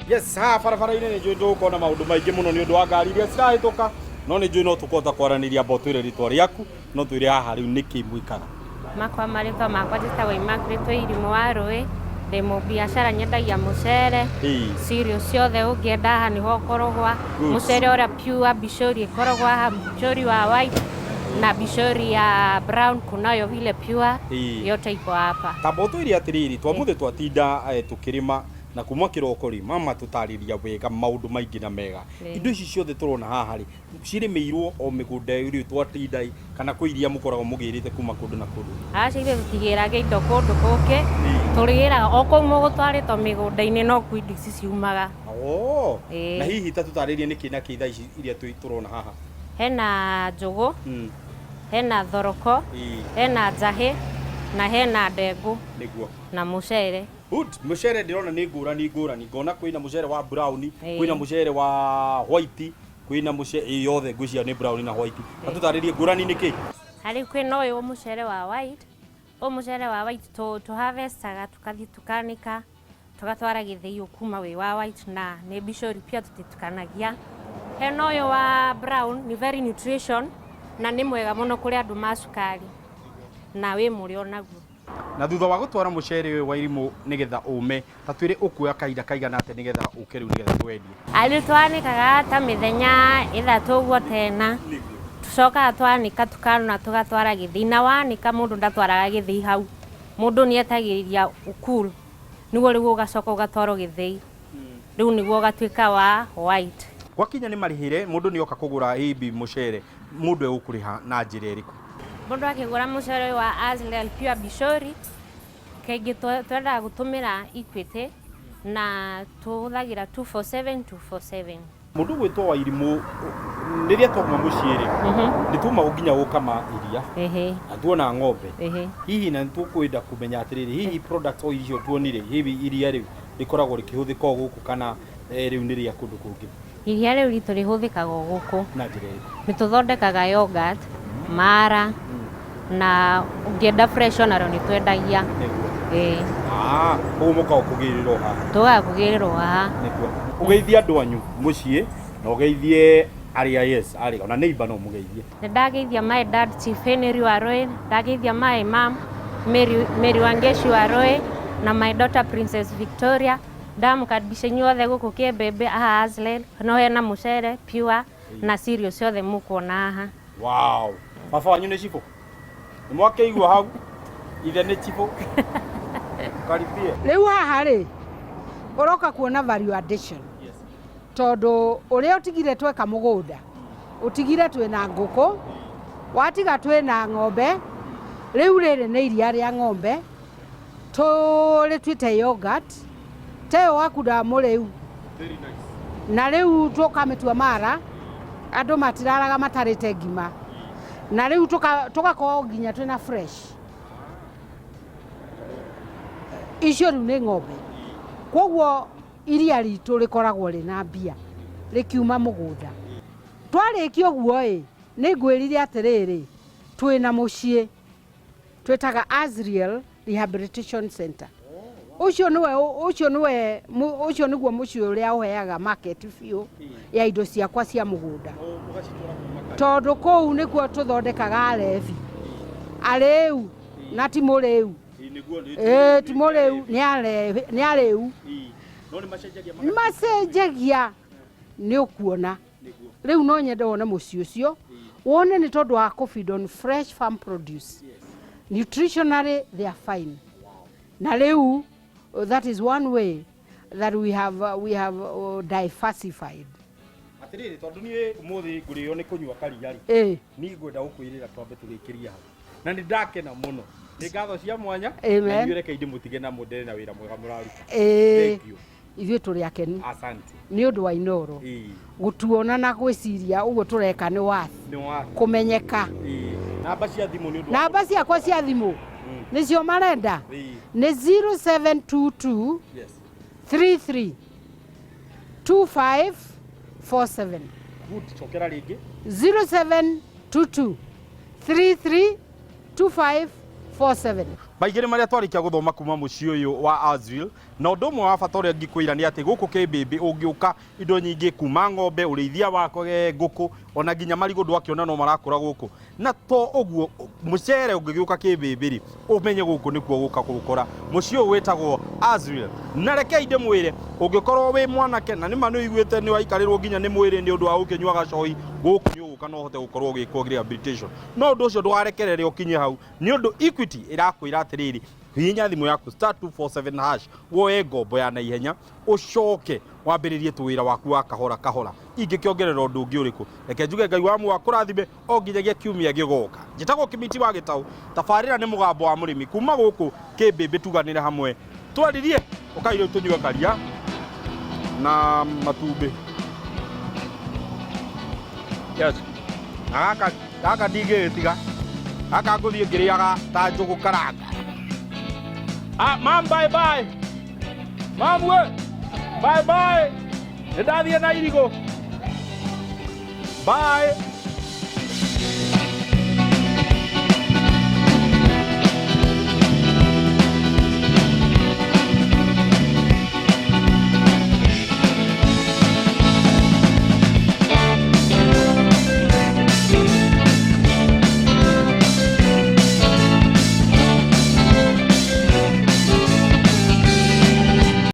Yes, haha barabara-inĩ nĩ njũĩ tũgũkorwo na maũndũ maingĩ mũno nĩ ũndũ wa ngari iria cirahĩtũka, no nĩ njũĩ no tũkũhota kwaranĩria. Amba ũtwĩre rĩtwa rĩaku, no twĩre haha rĩu nĩkĩ mwĩkaga. Makwa marĩtwa makwa njĩtagwo Immaculate Irimũ wa Rũĩ, ndĩ mũbiacara, nyendagia mũcere, cereal ciothe ũngĩenda haha nĩho ũkoragwa. Mũcere ũrĩa pure bishori ĩkoragwo haha, bishori wa white na bishori ya brown kunayo vile pure, yote iko hapa. Tamba ũtwĩre atĩrĩrĩ, twamũthĩ twatinda tũkĩrĩma na kuma kĩroko rĩ, mama tũtarĩria wega maũndũ maingĩ na mega. Indo ici ciothe tũrona haha rĩ, cirĩmĩirwo o mĩgũnda ĩyo twatinda ĩ, kana kwĩ iria mũkoragwo mũgĩrĩte kuma kũndũ na kũndũ? Aca, ithuĩ tũtigĩraga indo kũndũ kũngĩ, tũrĩgĩraga o kũu mũgũtwarĩtwo mĩgũnda-inĩ, no kuo indo ici ciumaga. Oh. Na hihi ta tũtarĩrie nĩkĩ na kĩ thaa ici iria tũrona haha? Hena njũgũ, hena thoroko, hena njahĩ na hena ndengũ na mũcere. Good. Mũcere ndĩrona nĩ ngũrani ngũrani, ngona kwĩna mũcere wa brown, kwĩna mũcere wa white, kwĩna mũcere yothe ngwĩciria nĩ brown na white. Ta tũtarĩrie ngũrani nĩ kĩ? Harĩ kwĩna ũyũ mũcere wa white, ũyũ mũcere wa white tũ harvestaga, tũkathiĩ tũkanĩka, tũgatwara gĩthĩi ũkuma wĩ wa white, na nĩ bicori pia tũtitukanagia. Hena ũyũ wa brown, nĩ very nutrition na nĩ mwega mũno kũrĩ andũ ma cukari na wĩ mũrĩo naguo. Na thutha wa gũtwara mũcere ũyũ wa Irimũ nĩgetha ũme, ta twĩre ũkuoya kahinda kaigana atĩa nĩgetha ũke rĩu nĩgetha tũwendie? Rĩu twanĩkaga ta mĩthenya 3 ũguo tena, tũcokaga twanĩka tũkanũra tũgatwara gĩthĩi, na wanĩka mũndũ ndatwaraga gĩthĩi hau, mũndũ nĩ etagĩrĩria ũcool nĩguo rĩu ũgacoka ũgatwarwo gĩthĩi, rĩu nĩguo ũgatuĩka wa white. Gwakinya nĩ marĩhĩre, mũndũ nĩ oka kũgũra hihi mũcere, mũndũ egũkũrĩha na njĩra ĩrĩkũ? Mũndũ akĩgũra mũcere ũyũ wa Azlel Pure Bishori, kaingĩ twendaga gũtũmĩra Equity na tũhũthagĩra 247 247. Mũndũ gwĩtwo wa Irimũ, rĩrĩa twauma mũciĩ rĩ, nĩ tuma nginya gũkama iria na tuona ng'ombe, hihi na nĩtũkwenda kũmenya atĩrĩrĩ, hihi product o icio tuonire, hihi iria rĩu rĩkoragwo rĩkĩhũthĩka o gũkũ kana rĩu nĩ rĩa kũndũ kũngĩ? Iria rĩu ritũ rĩhũthĩkaga o gũkũ. Na njĩra ĩrĩkũ? Nĩ tũthondekaga yogurt, mara, na ũngĩenda fresh onarĩo nĩ twendagia. Ah, koguo mũkaga kũgĩrĩrwo haha? Tũkaga kũgĩrĩrwo haha. Nĩguo. Ũgeithie andũ anyu mũciĩ na ũgeithie arĩa, yes, arĩa ona neighbor no mũgeithie. Nĩ ndageithia my dad, Chief Henry Warũĩ, ndageithia my mom, Mary Wangeshi Warũĩ, na my daughter, Princess Victoria. Ndamũkaribisha inyuothe gũkũ Kĩembembe haha Azlel, no hena mũcere pure na cereal ciothe mũkuona haha. Wow, baba wanyu nĩ cibũ, nĩ mwakĩigua hau, ithe nĩ cibũ, karibie. Rĩu haha rĩ, ũroka kuona value addition, tondũ ũrĩa ũtigire tweka mũgũnda, ũtigire twĩna ngũkũ, watiga twĩna ng'ombe, rĩu rĩrĩ nĩ iria rĩa ng'ombe tũrĩtuĩte yogurt ta ĩyo waku ndamũrĩu, na rĩu tũkamĩtua mara, andũ matiraraga matarĩte ngima, na rĩu tũgakorwo nginya twĩna fresh icio rĩu nĩ ng'ombe. Koguo iria ritũ rĩkoragwo rĩna mbia rĩkiuma mũgũnda. Twarĩkia ũguo ĩ, nĩ ngwĩrire atĩrĩrĩ, twĩna mũciĩ twĩtaga Azriel Rehabilitation Center. Ũcio nĩwe ũcio nĩguo mũciĩ ũrĩa ũheaga market biũ ya indo ciakwa cia mũgũnda, tondũ kũu nĩkuo tũthondekaga arebi arĩu na ti mũrĩu. Ĩĩ, ti mũrĩu, nĩ arĩu. Nĩ macenjagia, nĩ ũkuona. Rĩu no nyende wone mũciĩ ũcio, wone nĩ tondũ wa kũ feed on fresh farm produce. Nutritionally they are fine, na rĩu that is one way that we have diversified. Atĩrĩrĩ, tondũ niĩ ũmũthĩ ngũrĩo nĩ kũnyua karia rĩ, niĩ ngwenda gũkwĩrĩra twambe tũrĩkĩrie hau, na nĩ ndakena mũno, nĩ ngatho cia mwanya. Amen. Na inyuĩ reke ndĩmũtige na mũndere na wĩra mwega mũraruta. Thank you. Ithuĩ tũrĩ akenu Asante. nĩ ũndũ wa Inoro gũtuona na gwĩciria ũguo tũreka nĩ wath Nĩ wa kũmenyeka. Namba cia thimũ nĩ ũndũ wa Namba ciakwa cia thimũ nĩcio marenda, nĩ 0722 33 2547. Good, cokera rĩngĩ. 0722 33 25. 47. Maingĩ nĩ marĩa twarĩkia gũthoma kuma mũciĩ ũyũ wa Azriel, na ũndũ ũmwe wa bata ũrĩa ngĩkwĩra nĩ atĩ gũkũ Kĩmbĩmbĩ ũngĩũka indo nyingĩ kuma ng'ombe, ũrĩithia wa ngũkũ, ona nginya marigũ ndwakĩona no marakũra gũkũ. Na to ũguo, mũcere ũngĩgĩũka Kĩmbĩmbĩ rĩ, ũmenye gũkũ nĩkuo gũka kũũkora. Mũciĩ ũyũ wĩtagwo Azriel. Na rekei ndĩmwĩre, ũngĩkorwo wĩ mwanake na nĩma nĩũiguĩte nĩwaikarĩrwo nginya nĩ mwĩrĩ nĩ ũndũ wa gũkĩnyua gacohi, gũkũ nĩ ũgũka na ũhote gũkorwo ũgĩkwo rehabilitation. No ũndũ ũcio ndũgarekerere ũkinye hau, nĩ ũndũ Equity ĩrakwĩra atĩrĩrĩ, hihinya thimũ yaku star 247 hash, woe ngombo ya naihenya, ũcoke wambĩrĩrie tũwĩra waku wa kahora kahora. Ingĩkĩongerera ũndũ ũngĩ ũrĩkũ? Reke njuge Ngai wa muoyo akũrathime o nginyagia kiumia gĩgoka. Njĩtagwo Kĩmiti wa Gĩtaũ, tabarĩra nĩ mũgambo wa mũrĩmi kuma gũkũ Kĩmbĩmbĩ, tuganĩre hamwe twaririe. Ũkai rĩu tũnyue karia na matumbĩ. Yes. Na gaka gaka ndingĩgĩtiga, gaka ngũthiĩ ngĩrĩaga ta njũgũ karanga. Ah, mam, bye bye. Mam we, bye bye. Nĩ ndathiĩ na irigũ. Bye.